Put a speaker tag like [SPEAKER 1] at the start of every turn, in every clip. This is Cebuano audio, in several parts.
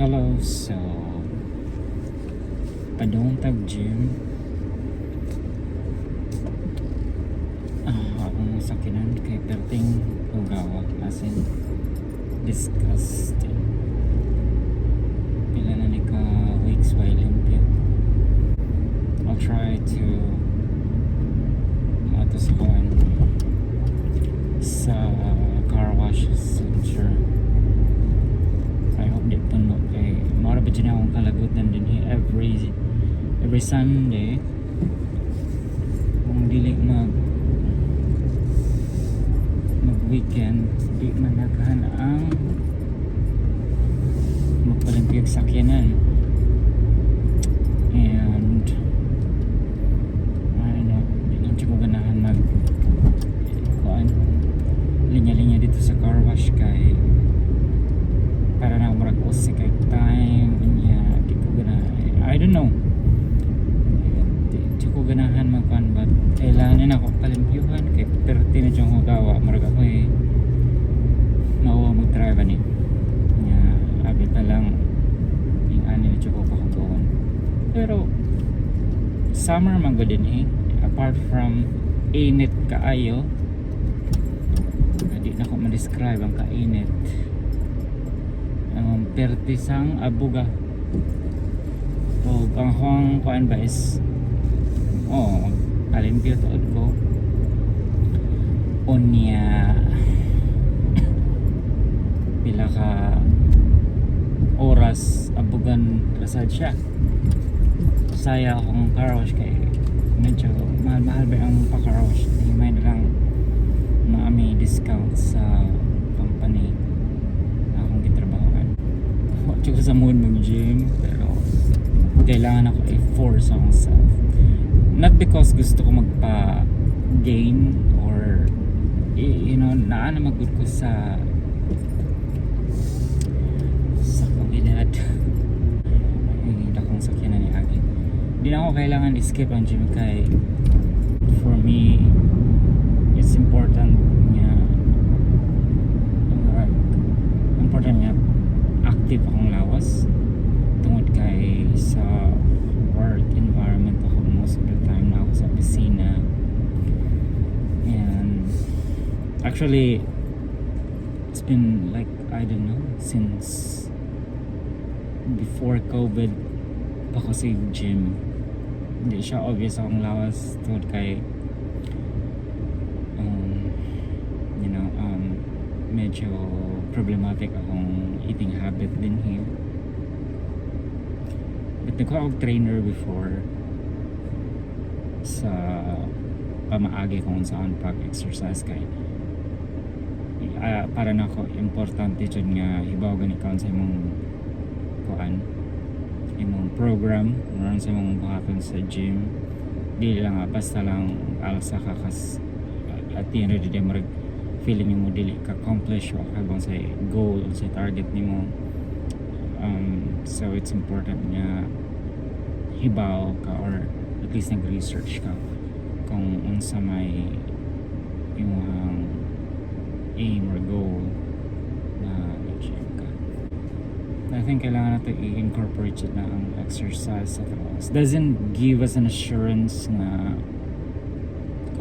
[SPEAKER 1] Hello, so padung tag gym. Akong sakyanan kay perting hugawa, as in disgusting. Pila na ni ka weeks way limpyo. I'll try to ato sa kuan sa car washes. I'm sure, I hope di puno kay mao ra ba dyan akong kalagutan din every Sunday kung dili mag weekend, di man daghan ang magpalimpyog sakyanan. And I don't know, di lang ko ganahan mag kuan, linya-linya dito sa car wash kay para na murag usik kay time niya. Di ko ganahan, I don't know, di ko ganahan magkuan, but kailangan na ako palimpyuhan kay perti na diyang hugawa. Murag ako eh mauwa mag drive ani nya, abi pa lang yung ani na ko kahugawan. Pero summer man gud din eh, apart from init kaayo, di na ko ma-describe ang kainit, ang pertisang abuga. O ang akong kuan ba is, oh, palimpyo tuod ko. Unya pila ka oras abugan rasad siya. Saya akong car wash kay medyo mahal-mahal ba ang pa-car wash. Di may na lang maami discount sa company akong gitrabahoan. Wa ko sa mood mag-gym, pero kailangan ako i-force akong self. Not because gusto ko magpa gain or naa na magud ko sa akong edad. Ay, dakong sakyanan ni Agi. Di na ako kailangan i-skip ang gym kay for me it's important nga important nga active akong lawas tungod kay sa work environment ako, most of the time na ako sa opisina. And actually it's been like, I don't know, since before COVID pa ko sa gym. Hindi siya obvious akong lawas tungod kay medyo problematic akong eating habit din here. But nagkuha og trainer before sa pamaagi kung saan pag-exercise kay para na ako importante jud nga hibaw gani ka sa imong kuan, imong program or sa imong buhaton sa gym. Di lang nga basta lang alsa ka kas at the end of the day murag feeling nimo dili ka accomplish o kabang sa goal o sa target nimo. So it's important nga hibaw ka or at least nag-research ka kung unsa may imong aim or goal na gym ka. I think kailangan natin i-incorporate jud na ang exercise sa lawas. Doesn't give us an assurance nga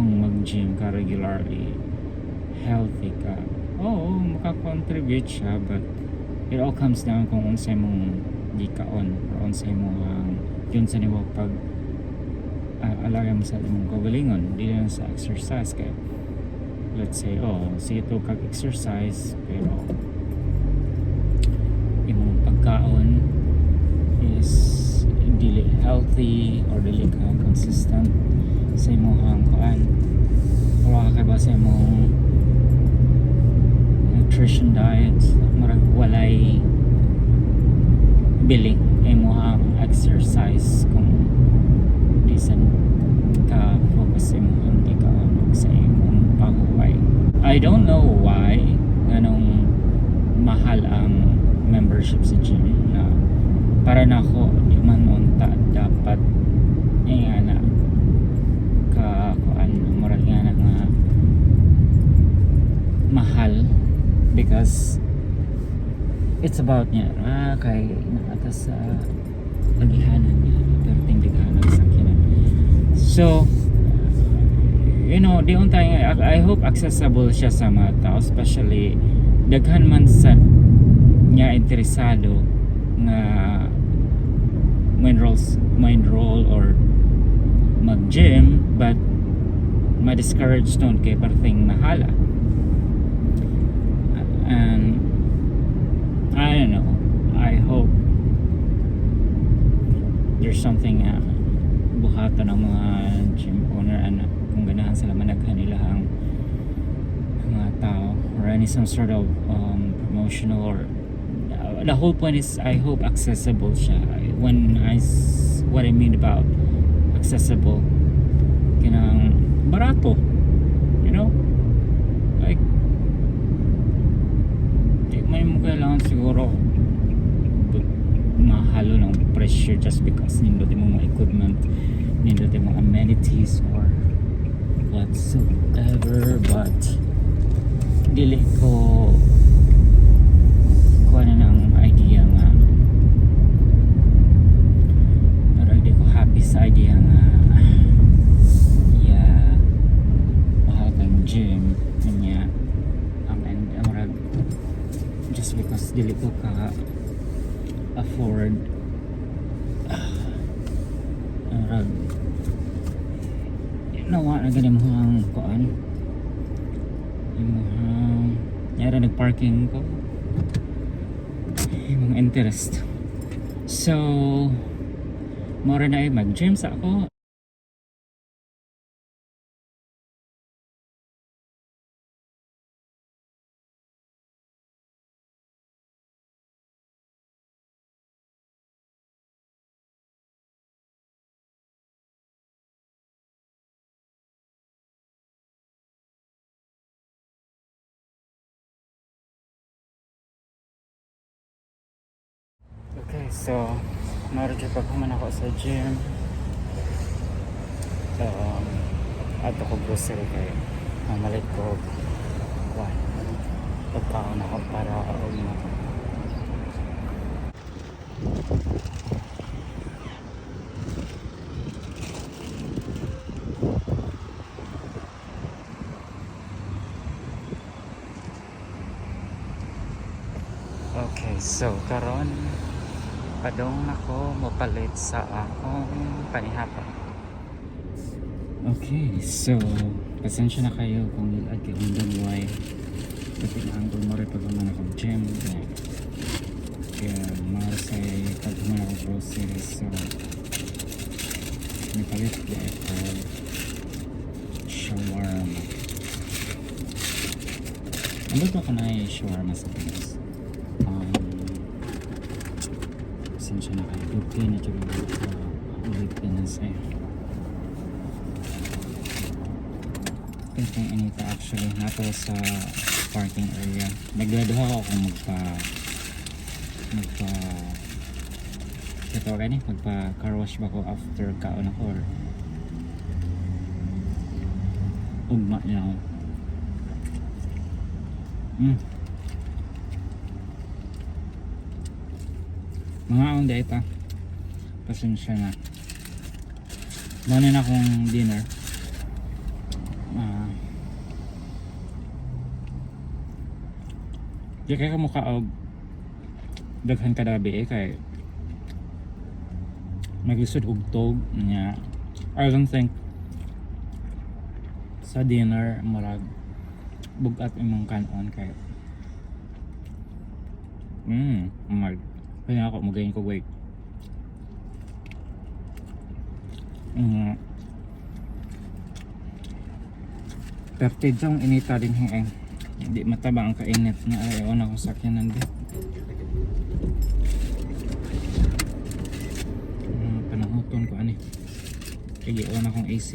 [SPEAKER 1] kung mag-gym ka regularly, healthy ka. Oo, makakontribute siya, but it all comes down kung unsay mong gikaon or unsay mong yun sa nimo pag alaga mo sa imong kaugalingon, di lang sa exercise. Kay let's say, oh, sige to kag exercise, pero imong pagkaon is dili healthy or dili ka consistent sa imong kuan or wala ka ba sa imong nutrition diet, murag walay bili imong exercise kung di sa ka focus sa imong gikaon ug sa imong paghuway. I don't know why nganong mahal ang membership sa gym na para nako di man unta dapat nga na ka kuan, murag nga na nga mahal because It's about niya kay naa ta sa agihanan niya, perting daghanan sakyanan. So di unta I hope accessible siya sa mga tao, especially daghan man sa niya interesado nga ma-enroll or mag-gym, but ma-discourage nun kay perting mahala. And I don't know, I hope there's something buhaton ng mga gym owner ana kung ganahan sila managhan ilahang mga tao or any some sort of promotional or the whole point is I hope accessible siya. When I what I mean about accessible, kanang barato, like di man mo kailangan siguro mahalo ng pressure just because nindot mo mga equipment, nindot yung mga amenities or whatsoever. But dili ko kuha na ng idea nga, pero hindi ko happy sa idea nga, yeah, mahal kang gym niya ang and ang murag just because dili ko ka afford, ang murag nawa na gani mo ang kuan imong yara nagparking ko imong interest. So mora na ay mag gym sa ako. Okay, so mara jud paghuman ako sa gym. So, adto ko grocery kay mamalit ko kuan pagkaon ako para ugma. Okay, so karon padong ako mopalit sa akong panihapon. Okay, so pasensya na kayo kung nilad kay kung why kasi na-angle mo rin pag human ako gym. Kaya, kaya say pag human ako grocery, so nipalit ko ako shawarma. Ano ba ko na yung shawarma sa Pinas? Pasensya na kayo. Dugay na dyan ulit Pinas eh. Kaya inita actually nato sa parking area. Nagdaduha ako kung magpa ito gani magpa car wash ba ko after kaon ako or ugma niya ako. Mga akong diet ah. Pasensya na. Muna na akong dinner. Ah. Di kay ka og daghan kada gabi eh kay maglisod og tog niya. I don't think sa dinner murag bugat imong kanon kay mag kaya ako magain ko weight. Perti jong inita din eh. Hindi mataba ang kainit nga ay na akong sakyanan din. Panahuton ko ani. Kaya on akong AC.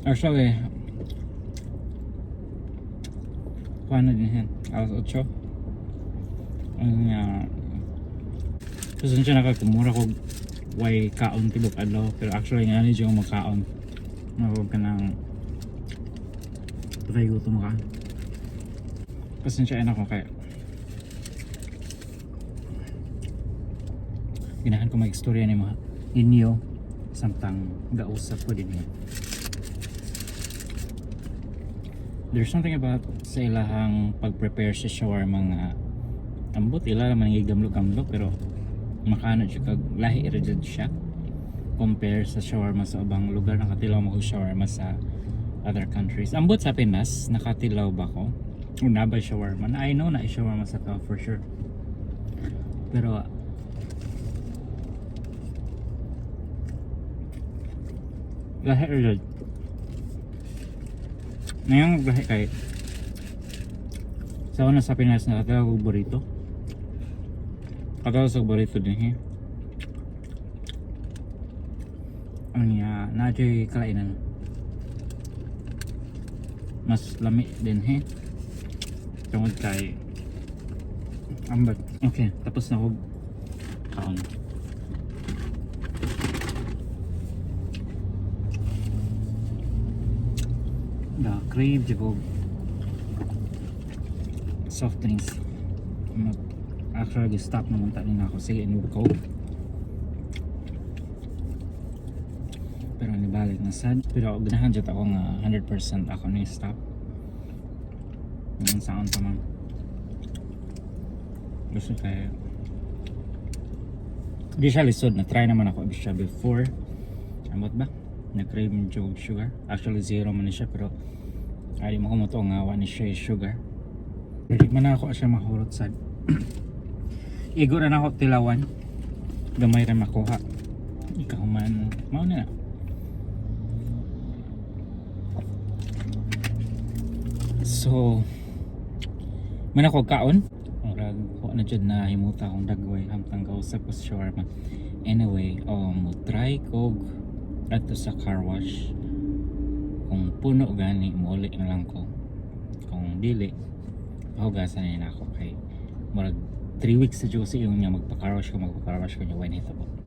[SPEAKER 1] Actually, kuha na din yan. Alas 8. Ang nga, pasensya na ka kung mura ko way kaon tibok adlaw, pero actually nga ni yung makaon. Mawag ka ng patay gutom ka. Pasensya na ako kaya ganahan ko mag-istorya ni mga inyo samtang gausap ko din niyo. There's something about sa ilahang pag-prepare sa shawarma nga ambot, ila naman ang gamlo-gamlo, pero makaano siya kag lahi ra jud siya compare sa shawarma sa ubang lugar. Nakatilaw mo kog shawarma sa other countries. Ambot sa Pinas, nakatilaw ba ko? O na ba shawarma? Na I know na shawarma sa tao for sure. Pero lahi ra jud. Ngayon lahi kay sa una sa Pinas, nakatilaw kog burrito. Katawa sa burrito din eh. Ano niya, naa juy kalainan. Mas lami din he. Tungod kay ambot. Okay, tapos na ko kaon. The crave jud ko soft drinks. Actually, stop naman ta na ako. Sige, inom ko. Pero nibalik na sad. Pero ganahan jud ako nga 100% ako ni stop. Ngayon saan pa man. Gusto kay di siya lisod na try naman ako siya before. Ambot ba? Nag-crave jud sugar. Actually, zero man ni siya, pero ay mo ko mo to nga wa ni siya sugar. Di man ako siya mahurot sad. Igo ra nako tilawan. Gamay ra makuha. Ikaw man mao na na. So, man ako kaon. Murag ko na jud na himuta akong dagway hamtang kausap ko sa shawarma. Anyway, mo try kog adto sa car wash. Kung puno gani, muuli na lang ko. Kung dili, pahugasan na ako kay murag 3 weeks sa jud ko sa iyong niya magpa-car wash ko niya when hitabo.